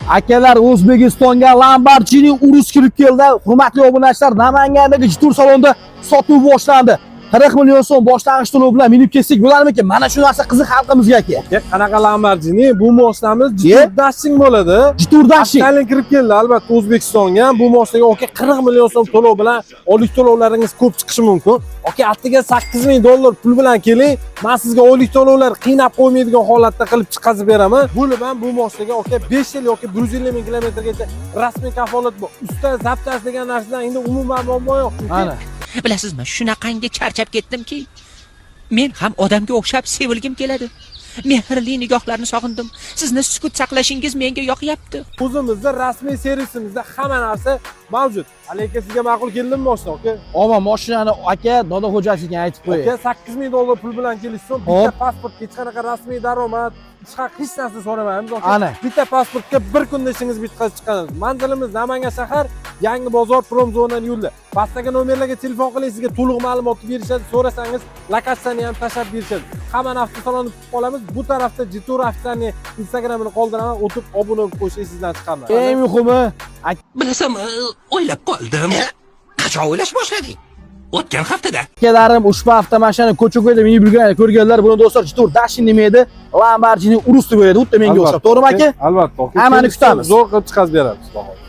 Akalar, O'zbekistonga Lamborghini Urus kirib keldi. Hurmatli obunachilar, Namangandagi Jetour salonida sotuv boshlandi. 40 million so'm boshlang'ich to'lov bilan minib ketsak bo'larmikin? Mana shu narsa qiziq xalqimizga, aka. Aka, qanaqa Lamborghini? Bu moshinamiz Ye? Jetour Dashing bo'ladi. Jetour Dashing. Stalin kirib keldi albatta O'zbekistonga. Bu moshinaga, aka, 40 million so'm to'lov bilan oylik to'lovlaringiz ko'p chiqishi mumkin. Aka, attiga 8000 dollar pul bilan keling. Men sizga oylik to'lovlar qiynab qo'ymaydigan holatda qilib chiqazib beraman. Bo'lib ham bu moshinaga, aka, 5 yil yoki 150 ming kilometrgacha rasmiy kafolat bor. Usta zapchast degan narsadan endi umuman muammo yo'q. Chunki Mana. Bilasizmi, shunaqangi charchab ketdimki, men ham odamga o'xshab sevilgim keladi. Mehrli nigohlarni sog'indim. Sizni sukut saqlashingiz menga yoqyapti. O'zimizda rasmiy servisimizda hamma narsa mavjud. Aka, sizga ma'qul keldimi moshina, aka? Omma mashinani, aka, doda xo'jasi ekan, aytib qo'ying. Aka, 8000 dollar pul bilan kelishsin, bitta Hop. pasport, hech qanaqa rasmiy daromad, hech qanaqa hech narsa so'ramaymiz, aka. Ana. Bitta pasportga bir kunda ishingiz bitqazib chiqamiz. Manzilimiz Namangan shahar, Yangi bozor, Promzonani yo'lida. Pastdagi nomerlarga telefon qiling, sizga to'liq ma'lumotni berishadi. So'rasangiz, lokatsiyani ham tashlab berishadi. Hammani avtosalonni kutib qolamiz. Bu tarafda Jetour официальный Instagramini qoldiraman, o'tib obuna bo'lib qo'yish esingizdan chiqarmang. Eng muhimi, Bilasanmi, o'ylab qoldim. Qachon o'ylash boshlading? O'tgan haftada. Akalarim, ushbu avtomashinani ko'cha-ko'yda minib yurgan ko'rganlar buni, do'stlar, Jetour Dashing demaydi, Lamborghini Urus deb o'ylaydi, xuddi menga o'xshab. To'g'rimi, aka? Albatta, aka. Hammani Kelishsin, kutamiz. Zo'r qilib chiqazib beramiz, xudo xohlasa.